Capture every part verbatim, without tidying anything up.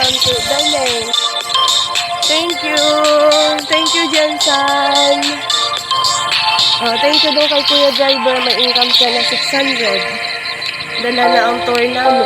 Thank you, darling. Thank you. Thank you, Jensan. Oh, thank you daw kay Kuya Driver. May income siya na six hundred. Dala na ang tour namin.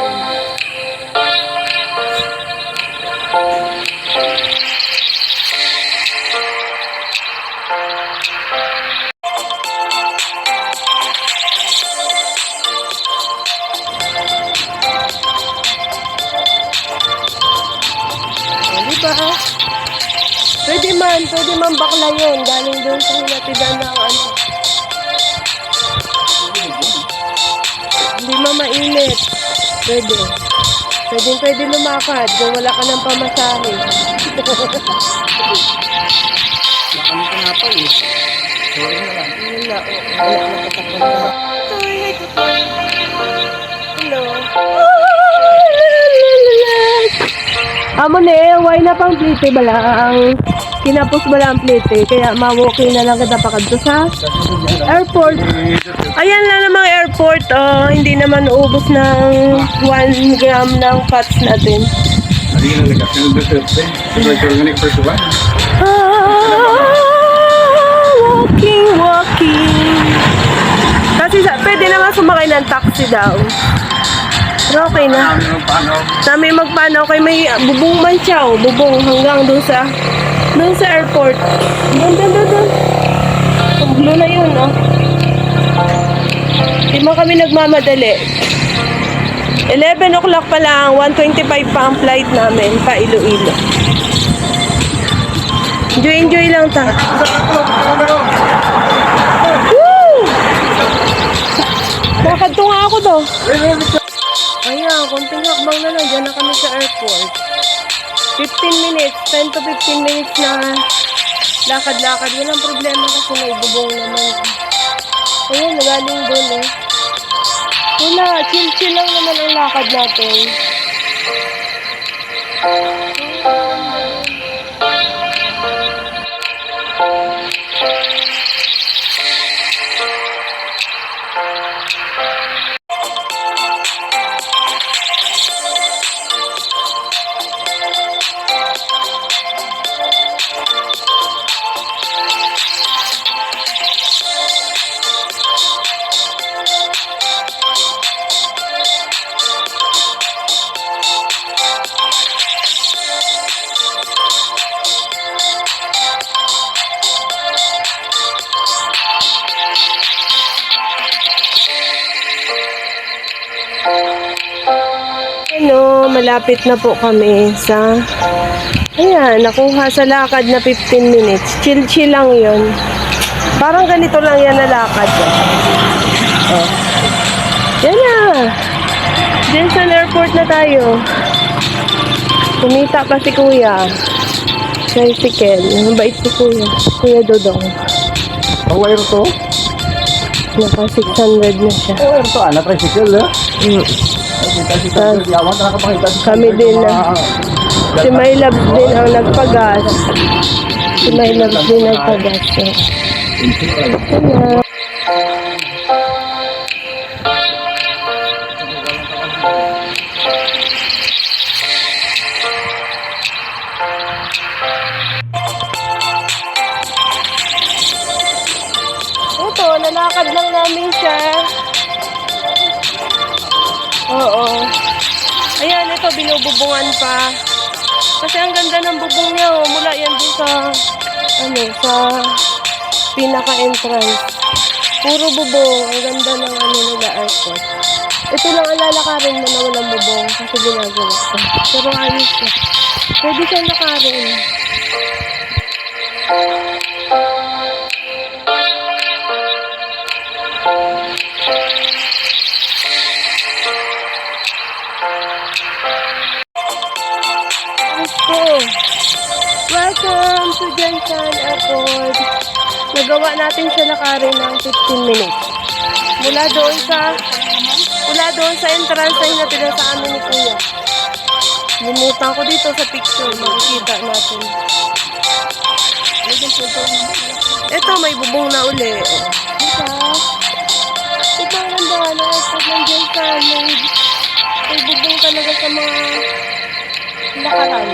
O, di ba? Pwede man, pwede man bakla yun. Galing doon sa hinatidan ng ano. Hindi man mainit. Pwede. Pwede, pwede lumakad kung wala ka ng pamasahe. Baka may tinapay eh. Sorry na lang. Wala, oh. Wala, nakatakot na. Toy, hi, Toy. Hello. Amo ni, why na pang plete bala ang kinapos bala ang plete, kaya ma-walking na lang kita pakadto sa airport. Ayan lang namang airport, oh, hindi naman uubos ng one gram ng fats natin. Ano yung nalagas ng dessert, eh? Like organic first one? Ah, walking, walking. Kasi sa, pwede na nga sumakay ng taxi daw. Pero okay na. Kami magpanaw. Kami magpanaw kay may bubong man siya, oh. Bubong hanggang doon sa, doon sa airport. Doon, doon, doon, doon. Ang blue na yun, oh. Di man kami nagmamadali. Eleven o'clock pa lang, one twenty-five pa ang flight namin pa Iloilo. Enjoy, enjoy lang ta. Woo! Nakadto nga ako do. Ayan, konting hakbang na lang, dyan na kami sa airport. Fifteen minutes, ten to fifteen minutes na lakad-lakad. Walang problema kasi may bubong naman. Ayan, nagaling doon, eh. Wala, chill-chill lang naman ang lakad natin. Ano, malapit na po kami sa, ayan, nakuha sa lakad na fifteen minutes. Chill-chill lang yun. Parang ganito lang yan na lakad. Oh. Oh. Yan na. Diyan sa airport na tayo. Kumita pa si Kuya. Tricycle. Mabait si Kuya. Kuya Dodong. Aware to? Naka six hundred na siya. Oh, ito, ah, na-tricycle, eh. Mm. Ay, kita si Tas, Tandem, yawan, nakapakita si kami Tandem din, ng mga, ah, si My Loves din ang nagpagas. Si My Loves din nagpagas, eh. Hello. Ito, nalakad lang namin siya. Oo. Ayan, ito, binububungan pa. Kasi ang ganda ng bubong niya, oh. Mula yan dun sa, ano, sa pinaka-entrance. Puro bubong. Ang ganda ng, ano, nila, airport. Ito lang ang lalakarin mo na walang bubong kasi ginagawa ko. Pero ayos siya. Pwede siyang lakarin. Let's go! Welcome to Gensan Airport. Nagawa natin siya lakarin ng fifteen minutes. Mula doon sa, mula doon sa entrance na hinatid sa amin ni Kuya. Limutan ko dito sa picture, makikita natin. Ito, may bubong na uli. Diba? Diba ang ganda ng airport ng Gensan? May, may bubong talaga sa mga Lakaran.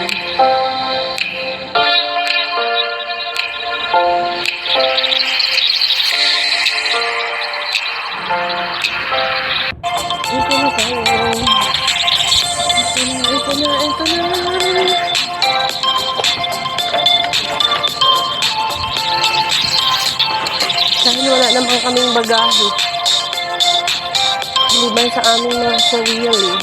Ito na tayo. Ito na, ito na, ito na. Dahil wala naman kaming bagahe. Maliban sa aming mga sarili.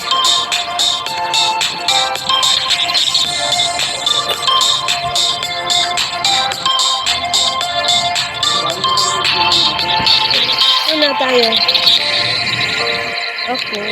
Ano na tayo? Okay.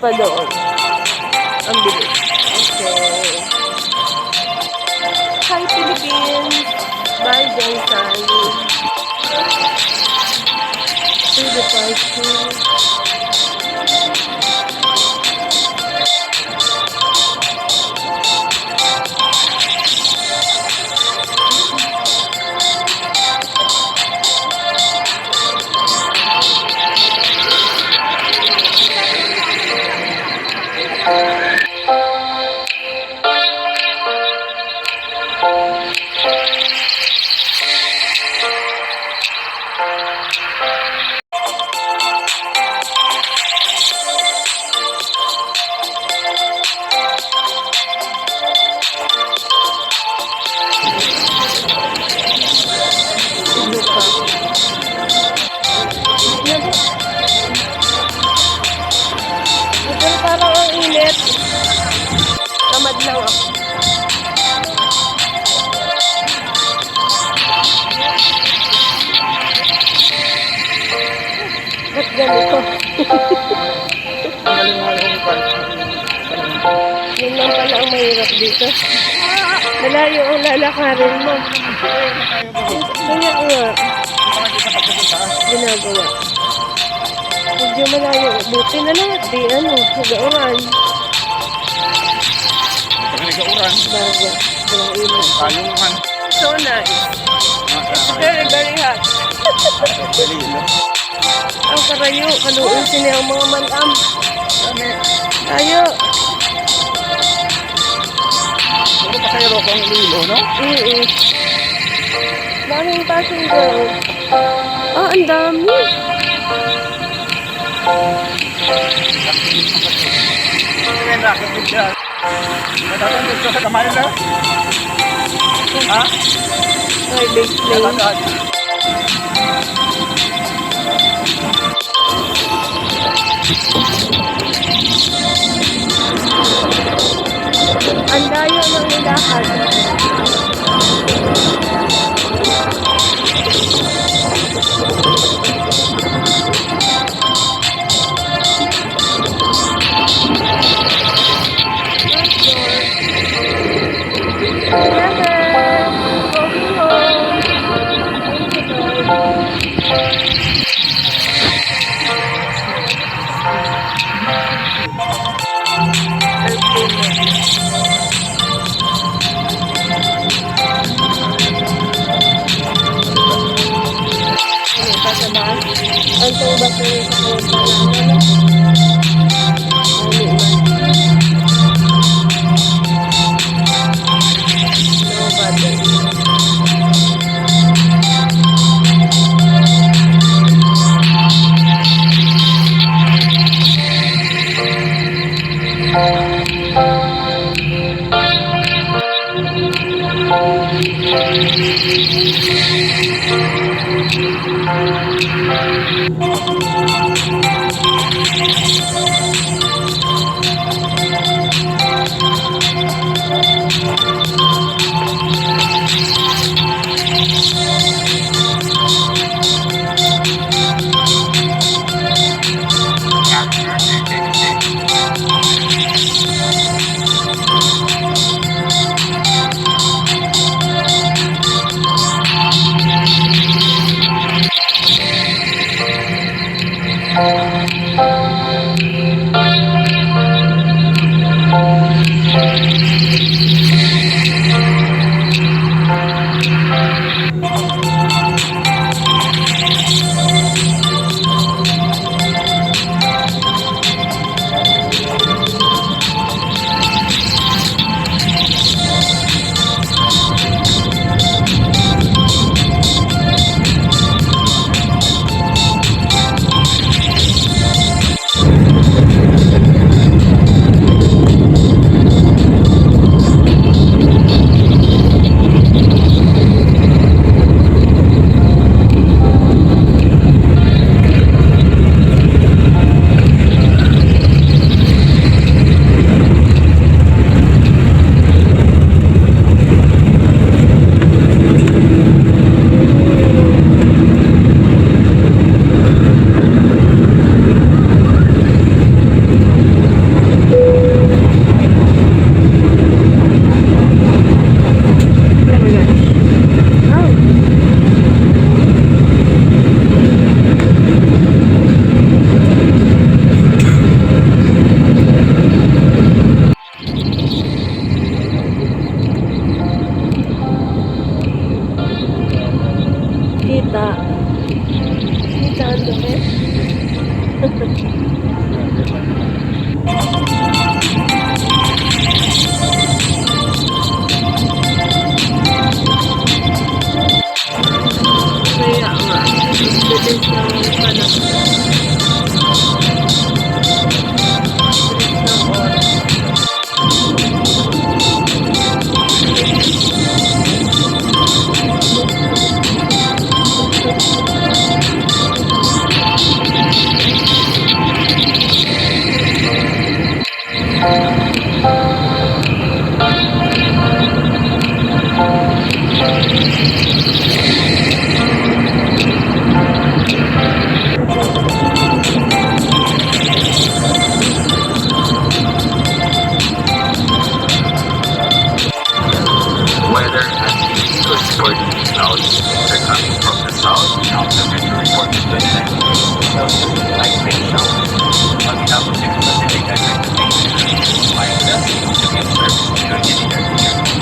Pa doon. Ang bilis. Okay. Hi, Philippines! Bye, Jensen! See the party. Pero parang ang init. Tamad lang ako. Ba't ganito? Ang galing nga yung pan-, Yun lang pala ang mahirap dito. Malayo ang lalakarin mo. Kaya nga, ginagawa. Medyo malayo. Buti na lang at di ano, nag-auran. Ito nga nag-auran. Bago. Walang init. Tayungan. So nice. It's very, very hot. Dali, no? Ang karayo, kaluoy sini ang mga manam. Ayo. Ano pa kayo kung Iloilo, no? Mm-mm. Daming passenger. Ah, ang dami. May racket din siya. May tatang dito sa kamay na. Ha? Ay, big plane. May tatang. Ang layo ng nilakad. Ano pa sa bus? Ang tong bus na yun sa Corona na ano? Ano man? No bother. Kita. Kita ang dumi. Kaya nga, bilis ng panahon. Bilis ng oras. Weather has been good for the clouds. They're coming from the south. Now, the weather report is twenty-nine degrees Celsius with light rain showers. On behalf of the Pacific Island, thank you for flying with us. To be observed during the near future.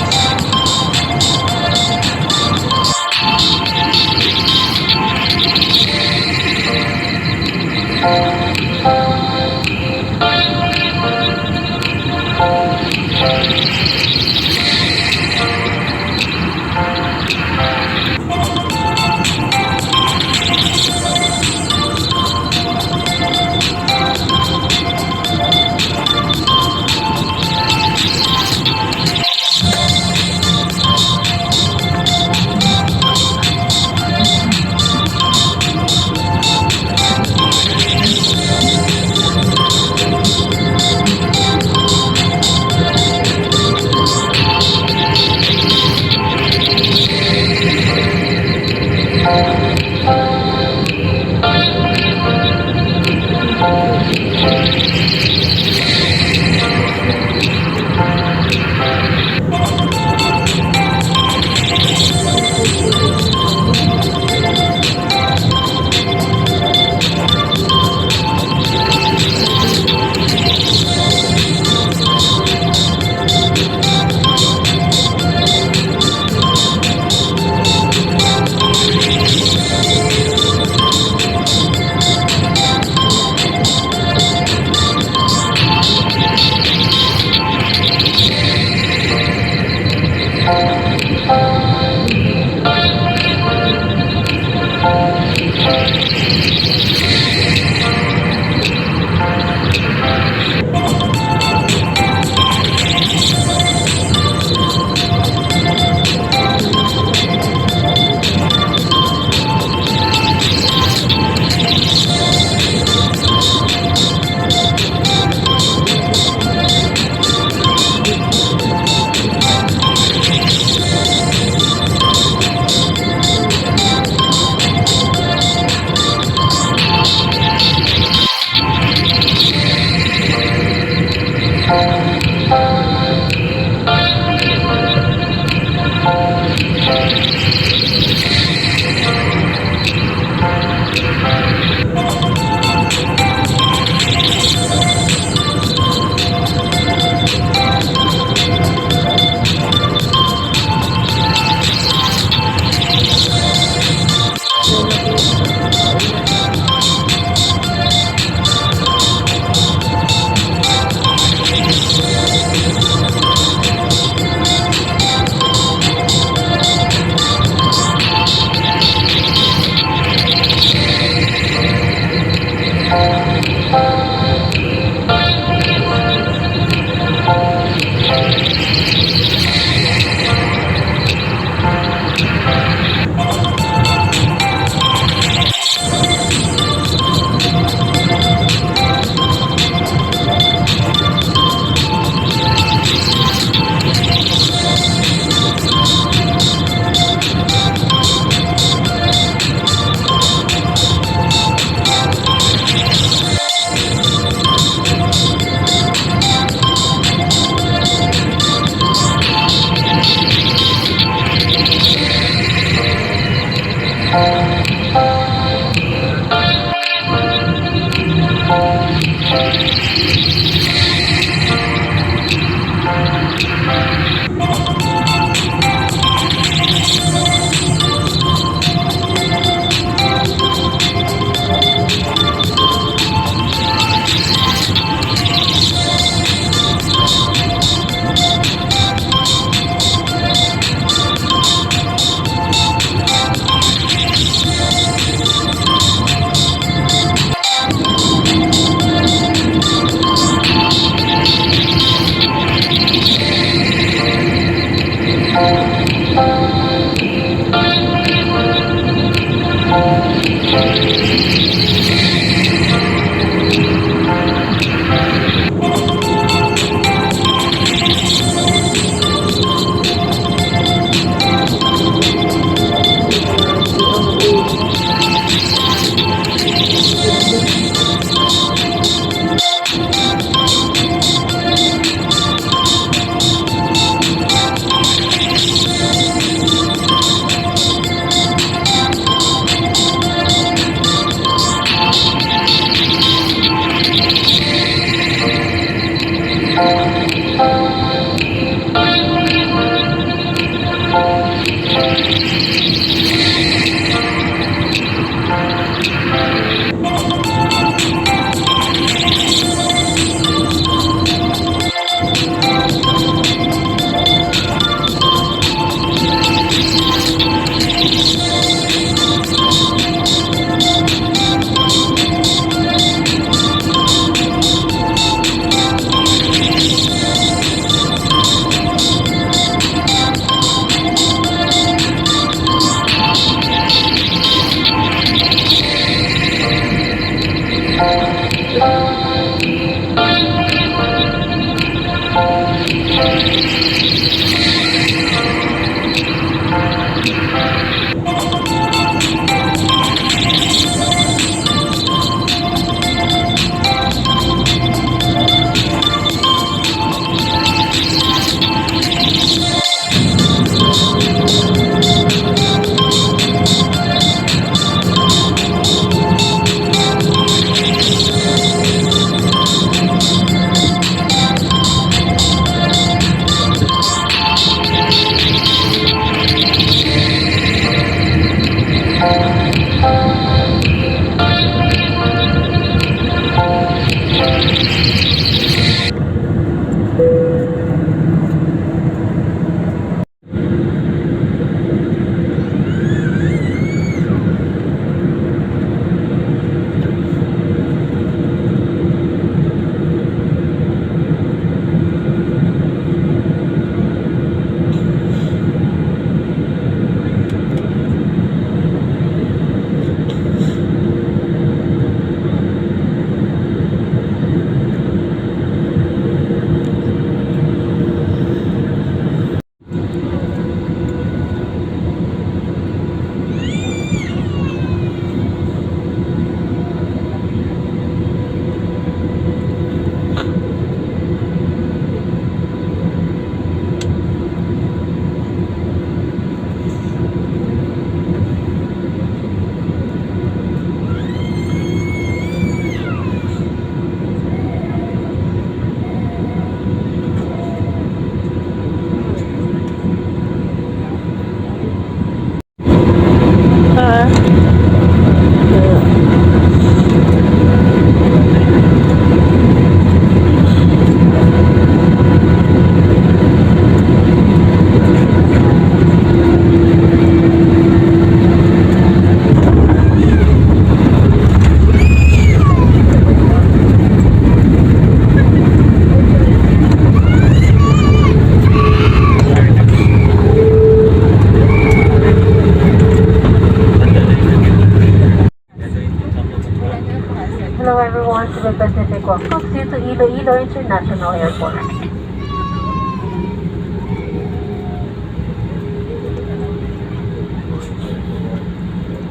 Hello everyone, Cebu Pacific welcomes you to Iloilo International Airport.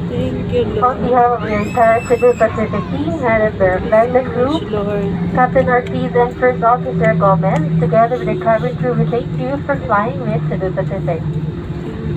Thank you, On Lord. Behalf of the entire Cebu Pacific team, headed by our flight Thank you, crew, Lord. Captain Ortiz and First Officer Gomez, together with the cabin crew, we thank you for flying with Cebu Pacific.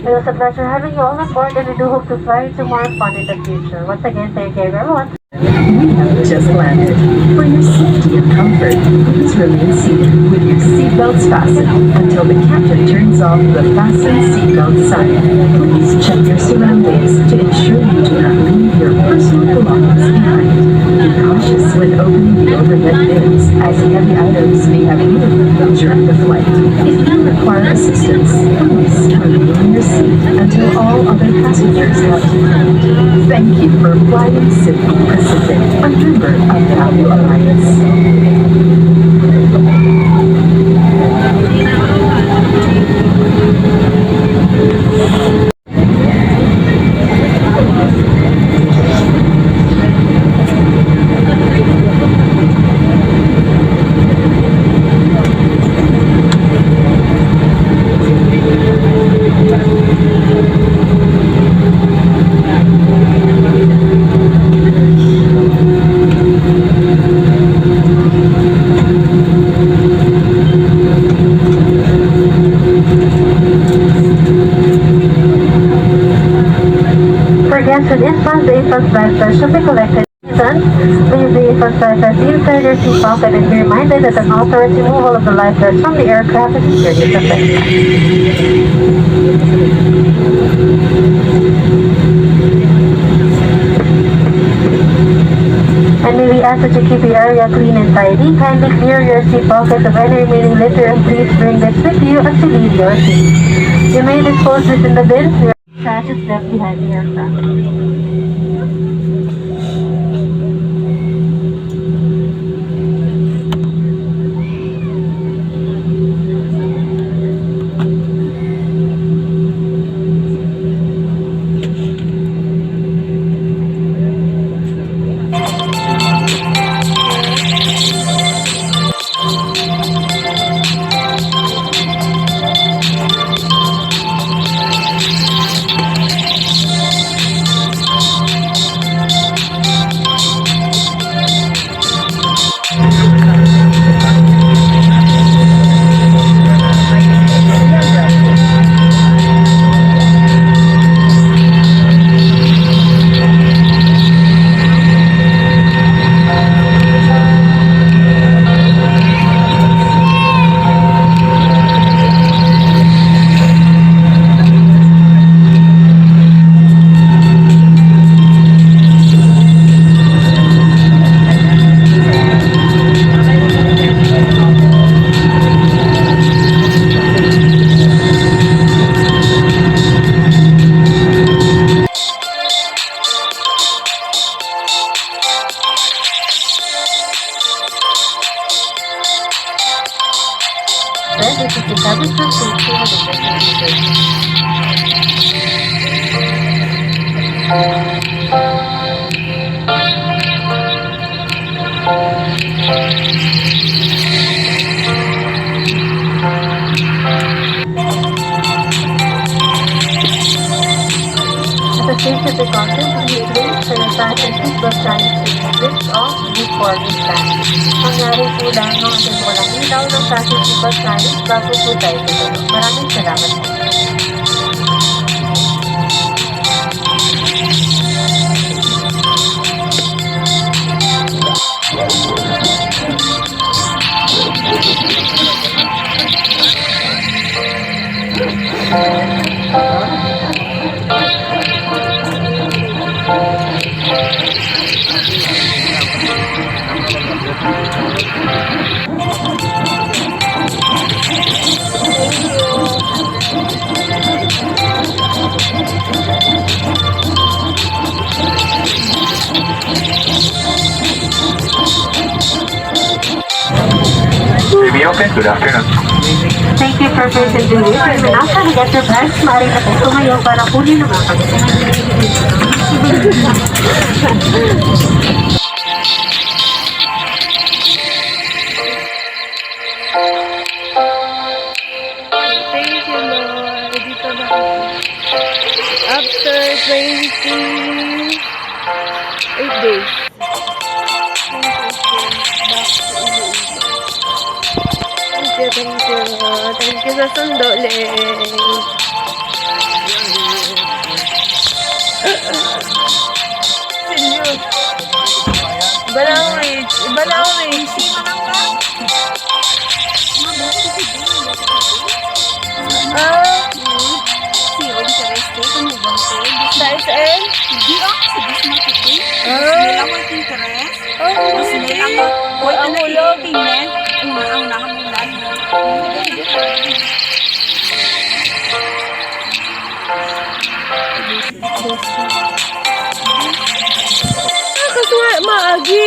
It was a pleasure having you all on board, and we do hope to fly with you more fun in the future. Once again, thank you, everyone. We have just landed. For your safety and comfort, please remain seated with your seatbelts fastened until the captain turns off the fasten seatbelt sign. Please check your surroundings to ensure you do not leave your personal belongings behind. Be cautious when opening the overhead bins, as heavy items may have moved during the flight. If you require assistance, please remain in your seat until all other passengers have departed. Thank you for flying Cebu Pacific, a member of W Alliance. For guests with infants, the infant bag should be collected. Please leave the infant bag inside your seat pocket and be reminded that an authorized removal of the life vest from the aircraft is in serious effect. And may we ask that you keep the area clean and tidy. Kindly clear your seat pockets of any remaining litter and please bring this with you as you leave your seat. You may dispose this in the bin. Trash is left behind the aircraft. This is the cabin crew safety and emergency service. As a safety precaution, please wait for your fasten seatbelt signs to be switched off before we stand. Mangyari po lamang ang walang ilaw ng fasten seatbelt signs bago po tayo tumulog. Maraming salamat po. Review open. Good afternoon. Thank you for visiting. If you now can get your bags, maaari na po tumayo para kunin ang mga pagkain. Twenty-eight days. Thank you, thank you. Thank you sa sundo, Lay. Sinyo. Balawi, Balawi. Ah. Zero interest eh, kung wanted. Sa S M? Hindi ah, sa Bismarck City. Ah. Nila mo interest. Oh, Tapos hindi. Nila mo, Ang wait na ulo. Payment. Ang, ang nahamulan mo. Ah, kaso nga, maagi.